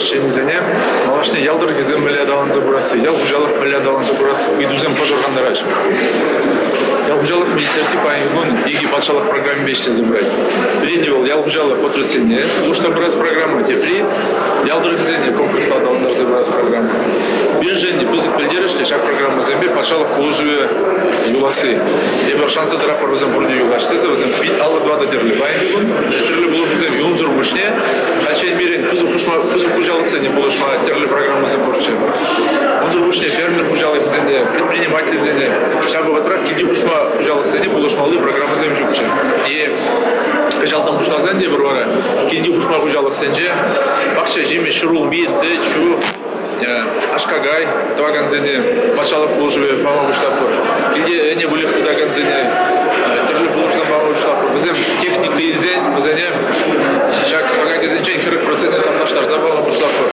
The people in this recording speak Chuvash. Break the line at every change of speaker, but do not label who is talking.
ӗҫченӗсене малашне ял тӑрӑхӗсем мӗнле аталанса пырасси, ял хуҫалӑх мӗнле аталанса пырас ыйтусем пӑшӑрхантараҫҫӗ. Ял хуҫалӑх министерстви паянхи кун икӗ патшалӑх программипе ӗҫлесе пырать. Пӗрин вӑл ял хуҫалӑх отрасльне пулӑшса пырас программа, тепри ял тӑрӑхӗсене комплекслӑ аталантарса пырас программа. Пирӗншӗн пысӑк пӗлтерӗшлӗ ҫак программӑсемпе патшалӑх пулӑшӑвӗ юласси. Эпир шанса тӑратпӑр вӗсем пурте юлаҫ тесе, вӗсем пит 54 тӗрлӗ. Паянхи кун тӗрлӗ пулӑшусем юнсӑр пуҫне хальччен пирӗн пысӑк хушма пысӑк хуҫалӑхсене пулӑшма тӗрлӗ программӑсем пурччӗ. Унсӑр пуҫне фермер хуҫалӑхӗсене, предпринимательсене ҫав вӑхӑтрах килти хушма хуҫалӑхсене пулӑшмалли программӑсем ҫукчӗ. И кӑҫалтан пуҫласан тепӗр вара килти хушма хуҫалӑхсенче пахча ҫимӗҫ, ҫӗрулми, сӗт, ҫу, аш-какай тӑвакансене патшалӑх пулӑшӑвӗ пама пуҫлатпӑр. Килте ӗне выльӑх тытакансене.